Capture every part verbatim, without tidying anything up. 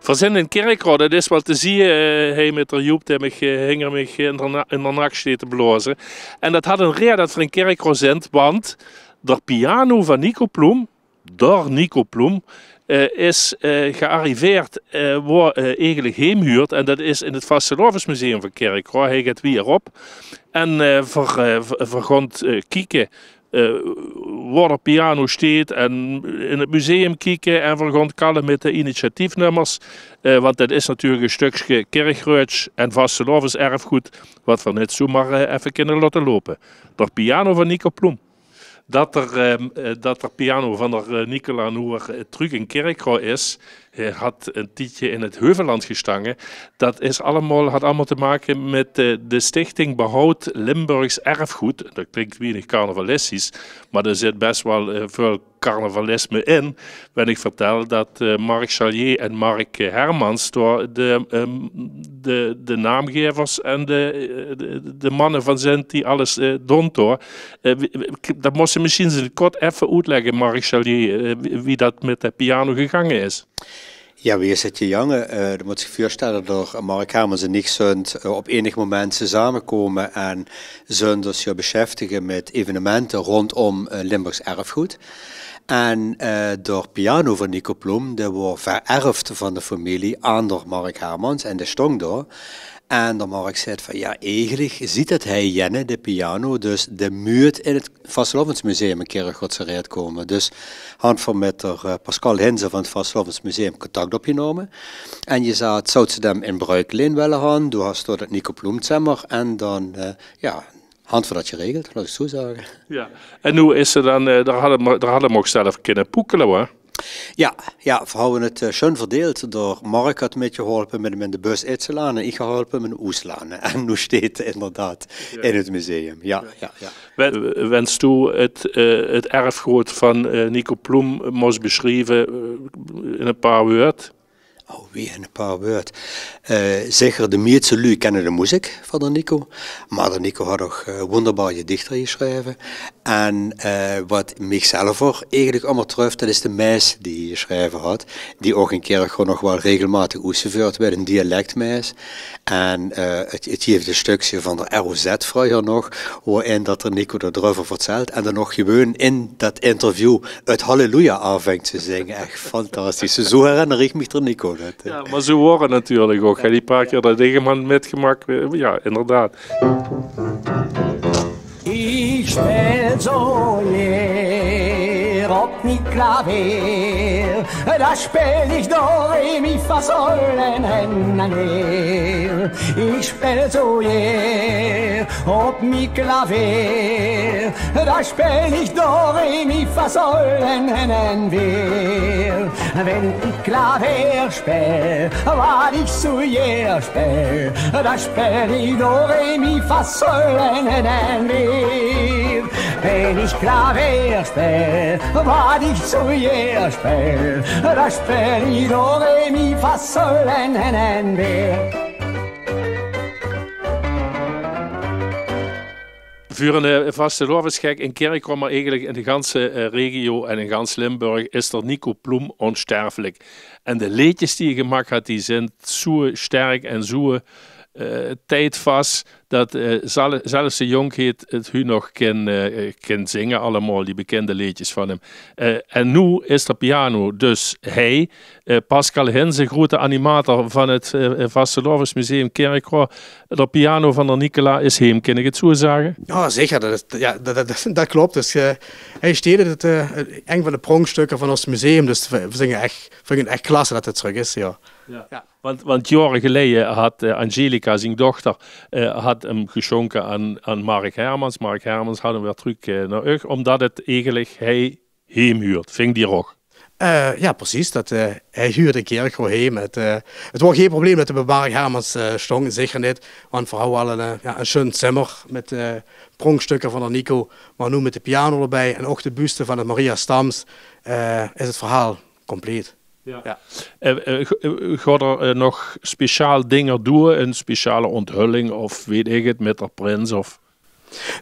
Veer zint in Kirchroa, dat is waal te zieë, eh, hei mit d'r Joep, dae mich, eh, hinger mich, eh, in d'r na-, in d'r nak sjteet te blaoze. En dat hat 'n reë dat veer in Kirchroa zint, want d'r piano van Nico Ploem, d'r Nico Ploem, eh, is, eh, gearriveerd, eh, woa, eh, eigelik heem huurt. En dat is in 't Vastelaovesmuseum van Kirchroa. Hei geit wier op. En, eh, veer, eh, veer, veer goont, eh, kieke, eh, woa d'r piano sjteet en in 't museum kieke. En veer goont kalle mit de initiatiefnummers. Eh, want dat is natuurlik e sjtökske Kirchroads en vastelaoveserfgood, wat veer nit zoemer, eh, effe kinne laote loupe. D'r piano van Nico Ploem. Dat d'r, ehm, eh, dat d'r piano van d'r, eh, Nicola noe weer, eh, trök in Kirchroa is. Hae hat 'n tiedje in 't Heuvelland gestange. Dat is allemaol, hat allemaol te make mit, eh, de Stichting Behoud Limburgs Erfgoed. Dat klink wienig carnavalistisch, mer d'r zit bès waal, eh, väöl carnavalisme in. Wen ich vertèl dat, eh, Mark Chalier en Mark, eh, Hermans doa de, ehm, de, de naamgaevers en de, eh, de, de manne van zint die alles, eh, doont doa. Eh, wie, wie, dat mós se mesjiens ins kort effe oetlègke, Mark Chalier, eh, wie, wie dat mit de piano gegange is. Jao, wie is 't gegange? Eh, doe mós dich veurstèlle, d'r Mark Hermans en ich zunt, eh, op enig moment samengekomme en zunt ós gaon besjeftige mit evenemente róndóm, eh, Limburgs erfgood. En, eh, d'r piano van Nico Ploem, dae woar vererfd van de femilie aan d'r Mark Hermans en dae sjtóng doa. En d'r Mark zaet van, jao, eigelik zuut dat hei jenne, de piano, dus dae mót in 't Vastelaovesmuseum in Kirchroa te reed kómme. Dus hant veer mit d'r, eh, Pascal Hinze van 't Vastelaovesmuseum contact opgenómme. En gezaat, zouws se 'm in bruuk wille han? Doe has doa dat Nico Ploem-zemmer. En dan, eh, jao, hant veer dat geregeld, laot ich 't zoe zage. Jao. En noe is 'r dan, eh, d'r hadde, d'r hadde 'm ouch zelf kinne poekele, hoor. Jao, jao, veer hawwe 't, eh, sjoen verdeeld. D'r Mark hat mitgeholpe mit 'm in de bus in te lane en ich geholpe mit 'm oes te lane. En noe sjteet 'r inderdaad in 't museum. Jao, jao, jao. Wen-, wens doe 't, eh, 't erfgood van, eh, Nico Ploem mós besjrieve, eh, in e paar wäörd? Oh, wie in e paar wäörd. Eh, zeker de mieste luuj kenne de moeziek van d'r Nico. Mer d'r Nico hat ouch, eh, wonderbaar gedichter gesjreve. En, eh, wat mich zelver eigelik ummer tröf, dat is de maes die hae gesjreve hat, die ouch in Kirchroa nog waal regelmaotig oesgeveurd weurt, 'n dialekmaes. En, eh, 't, 't gief e sjtökske van d'r R O Z vreuger nog, woa-in dat d'r Nico dao dreuver vertèlt. En dan nog gewoon in dat interview 't Halleluja aanvingk te zinge. Ech fantastisch. Zoe herinner ich mich d'r Nico. Dat, eh. Jao, mer zoe woar 't natuurlik ouch, hè. Die paar kier dat ich 'm han mitgemaak, eh, jao, inderdaad. Ich sjpeel zoe gaer op mie klaveer, dao sjpeel ich do, re, mi, fa, sol en, en, en, weer. Ich sjpeel zoe gaer op mie klaveer, dao sjpeel ich do, re, mi, fa, sol en, en, en, weer. Wen ich klaveer sjpeel, wat ich zoe gaer sjpeel, dao sjpeel ich do, re, mi, fa, sol en, en, en, weer. Wen ich klaveer sjpeel, wat ich zoe gaer sjpeel, dao sjpeel ich do, re, mi, fa, sol en, en, en, weer. Veur 'ne, eh, vastelaovesgek in Kirchroa, mer eigelik in de ganse, eh, regio en in gans Limburg is d'r Nico Ploem ónsterfelik. En de leedjes die hae gemaak hat, die zint zoe sjterk en zoe, eh, tiedvas, dat, eh, zel-, zelfs de jónkheid 't hu nog kin, eh, kin zinge allemaol, die bekènde leedjes van häöm. Eh, en noe is d'r piano, dus hei, eh, Pascal Hinze, groete animator van 't, eh, Vastelaovesmuseum Kirchroa. D'r piano van d'r Nicola is heem, kin ich 't zoe zage? Jao, zeker. Dat is, jao, dat, dat, dat klop. Dus, eh, hei sjteet 't, eh, ing van de pronkjsjtökker van ós museum. Dus veer, veer vinge 't ech, vinge 't ech klasse dat 't trök is, jao. Jao. Jao. Want, want jaore geleje hat, eh, Angelica, zien dochter, eh, hat 'm gesjónke aan, aan Mark Hermans. Mark Hermans hat 'm weer trök, eh, nao uch, ómdat 't eigelik hei heem huurt, vingt geer ouch? Eh, jao, precies. Dat, eh, hei huurt in Kirchroa heem. 't, eh, 't woar gei probleem dat 'r bie Mark Hermans, eh, sjtóng, zeker nit. Want veer hawwe al 'n, eh, jao, 'n sjoen zimmer mit, eh, pronkjsjtökker van d'r Nico. Mer noe mit de piano d'rbie en ouch de buste van 't Maria Stams, eh, is 't verhaol compleet. Jao. Jao. Eh, eh, g-, eh, gaot d'r, eh, nog speciaal dinger doon? 'n Speciale ónthulling of weit ich 't, mit d'r prins of?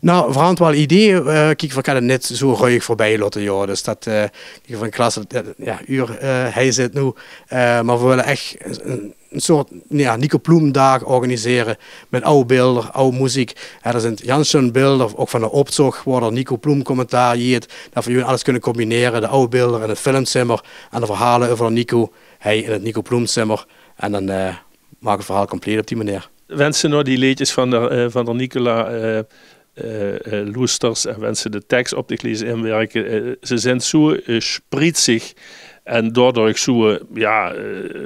Nou, veer hant waal ideeë, eh, kiek, veer kinne 't nit zoe ruig veurbij lotte, joh. Dus dat, eh, kiek, van Klaas, eh, ja, uur, eh, hei zit noe. Eh, mer veer wille ech 'n, 'n soort, ja, Nico Ploem-daag organisere mit aw bilder, aw meziek. Ja, d'r zint jans sjun bilder, ouch van d'r optoch, woa d'r Nico Ploem-commentaar jeet. Dat veer hei alles kinne combinere, de aw bilder in 't filmzimmer en de verhaole euver d'r Nico, hei in 't Nico Ploem-zimmer. En dan, eh, maak 't verhaol compleet op die meneer. Wens se noa die leedjes van d'r, eh, van d'r Nicola, eh, eh, eh, loesters en wens se de teks op dich lies inwerke, eh, ze zint zoe, eh, sprietsig en daodoor zoe, eh, ja, eh,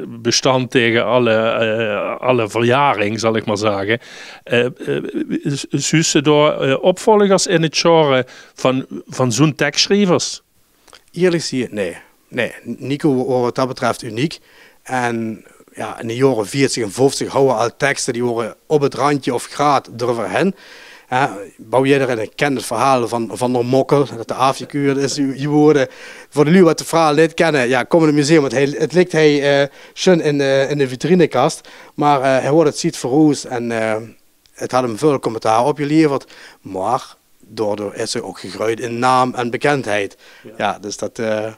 bestand tege alle, eh, alle verjaring, zal ich mer zage. Eh, eh, zuus se doa, eh, opvolgers in 't genre van, van zoe'n tekssjrievers? Ierlik zieë, nee. Nee, Nico woar wat dat betreft uniek. En ja, in de joare vieëtsig en vofftsig houwe al tekste die woare op 't randje of graad dreuverhen. Hè, bouw jederein kint 't verhaol van, van d'r Mokkel, dat de aafjekuurd is. Die woare, veur de luuj wat 't verhaol nit kinne, ja, kom in 't museum, want hei, 't likt hei, eh, sjun in, eh, in de vitrinekast. Mer, eh, hei woar 't ziet veur oes en, eh, 't hat 'm väöl commentaar opjelieverd, mer daodoor is 'r ouch gegreujd in naam en bekendheid. Ja. Ja, dus dat, eh,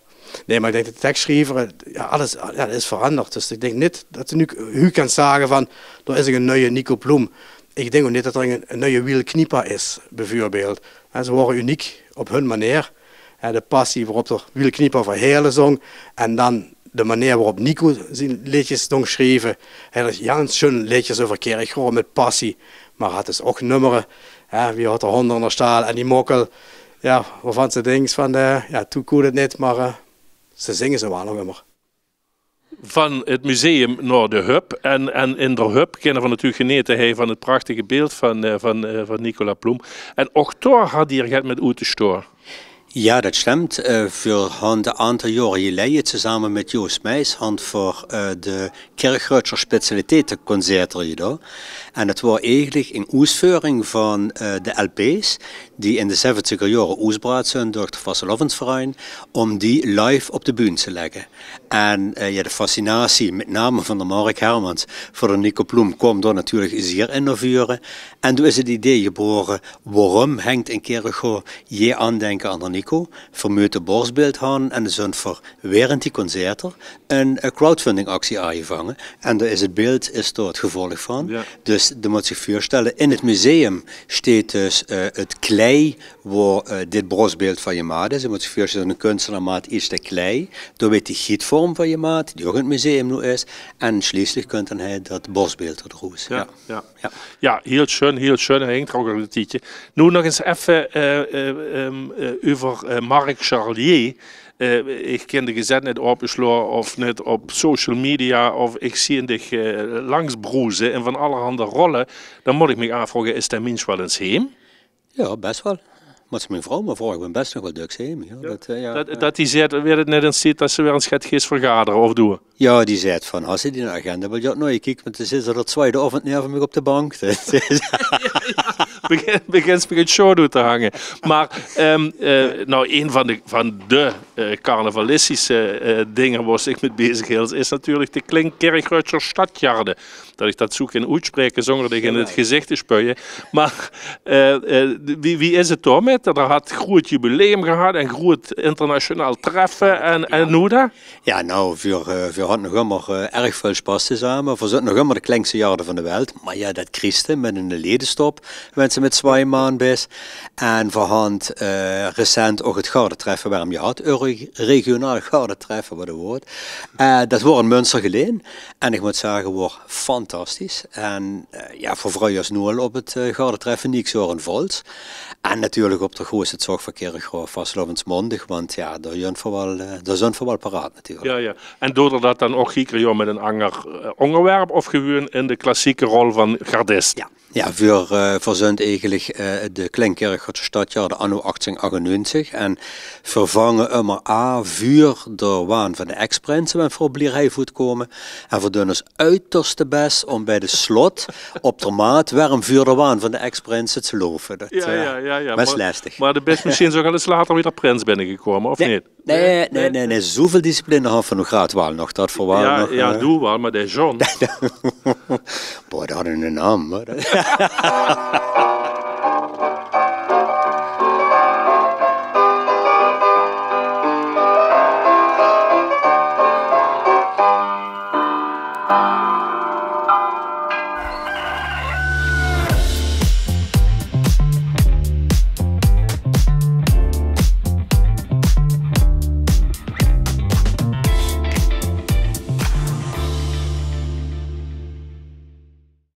nee, mer ich dink dat de tekssjriever, ja, alles, ja, dat is veranderd. Dus ich dink nit dat se noe, noe kins zage van, dao is 'ne nuie Nico Ploem. Ich dink ouch nit dat 'r 'ne, 'ne nuie Wiel Kniepa is, beveurbeeld. En ze woare uniek op hun meneer. Hè, de passie woarop d'r Wiel Kniepa veur Heerle zong. En dan de meneer woarop Nico zien leedjes dong sjrieve. Hè, dat is jans sjun leedjes euver Kirchroa mit passie. Mer hat dus ouch nummere. Hè, wie hat d'r hond in d'r staal en die Mokkel. Ja, woavan se dinks van, eh, ja, toen koen 't nit, mer, eh, ze zinge ze waal nog ummer. Van 't museum noa de Hub. En, en in d'r Hub kinne veer natuurlik genete, hè, van 't prachtige beeld van, eh, van, eh, van Nicola Ploem. En ouch doa hat dier get mit oet te stoa. Ja, dat stimmt. Eh, veer hant 'n aantal joare jeleie tezame mit Joost Meijs hant veer, eh, de Kirchröadsjer specialiteiteconcerte jedoa. En dat woar eigelik 'n oesveuring van, eh, de lp's die in de zeventiger joare oesbraad zunt durch d'r Vastelaovesverein, um die live op de bühn te lègke. En, eh, ja, de fascinatie, mit name van d'r Mark Hermans, veur d'r Nico Ploem, koam doa natuurlik zier in noa vure. En doe is 't idee jebore, woarum hingk in Kirchroa jee aandenke aan d'r Nico? Veer mute e borsbeeld han en doe zunt veer werend die concerte 'n, eh, crowdfundingactie aanjevange. En doa is 't beeld, is doa 't gevolg van. Ja. Dus de mot zich veurstelle, in 't museum sjteet dus, eh, 't klei woa, eh, dit borsbeeld van jemaat is. De mot zich veurstelle, 'ne kunstenaar maat iers de klei. Doa weed die gietvorm van jemaat, die ouch in 't museum noe is. En sjlieslik kunt dan hei dat borsbeeld doa droes. Ja, ja. Ja. Ja, hiel sjun, hiel sjun. En hingk d'r ouch al e tiedje. Noe nog ins effe, eh, eh, ehm, eh, euver, eh, Mark Charlier. Eh, ich kin de gezèt nit opesloa of nit op social media of ich zieë dich, eh, langs broeze in van allerhande rolle. Dan mot ich mich aafvroage, is dae minsj waal ins heem? Ja, bes waal. Mot se mien vrouw mer vraoge, ich bin bes nog waal döks heem. Ja, dat, eh, ja, dat, ja. Dat die zeet, weed 't nit ins tied dat se weer ins get geis vergadere, of doe? Ja, die zeet van, has se die agenda waal? Ja, noe, ich kiek, want d'r zit al d'r twiede aovend neve mich op de bank. Begin, begins mich 't sjoon oet te hange. Mer, ehm, eh, noe, ein van de, van de, eh, carnavalistische, eh, dinger woa ich mich mit bezig hils, is natuurlik de Klink Kirchröadsjer Sjtadjarde. Dat ich dat zoe kin oetsjpreke zónger dich in 't gezich te spuie. Mer, eh, eh, wie, wie is 't doamit? D'r hat groeët jubileum gehad en groeët internationaal treffe. En, en noe dan? Ja, noe, veer, eh, veer hant nog ummer, eh, erg väöl sjpas tezame. Veer zunt nog ummer de klinkste jarde van de welt. Mer ja, dat kries te mit 'ne ledestop, wens te mit tswai man bis. En veer hant, eh, recent ouch 't gardetreffe werm jehad. E re-, regionaal gardetreffe, wat e woord. Eh, dat woar in Munstergeleen. En ich mot zage, woar fantastisch. En, eh, ja, veer vreie os noe al op 't, eh, gardetreffe Nieks joar in Vols. En natuurlik op d'r groeëste tsoch van Kirchroa, Vastelaovesmaondig, want ja, doa zunt veer waal, eh, doa zunt veer waal paraat natuurlik. Ja, ja. En doot d'r dat dan ouch eder joar mit 'n anger, eh, óngerwerp of gewoon in de klassieke rol van gardist? Ja. Ja, veer, eh, veer zunt eigelik, eh, de Klink Kirchröadsjer Sjtadjarde anno achttieën achtennegentig en veer vange ummer aa veur d'r waan van de ex-prinse, wen veer op Blierheivoet kome. En veer doon os uterste bes óm bij de sjlot op d'r maat werm veur d'r waan van de ex-prinse te loufe. Dat, ja, eh, ja, ja, ja, bes lestig. Mer doe bis mesjiens ouch al ins later wie d'r prins binnegekome, of nit? Nee, nee, nee, nee. Zoeväöl discipline hant veer nog graad waal nog. Dat veer waal nog, ja, eh, doe waal, mer de John. Boah, dae hat 'ne naam, hè.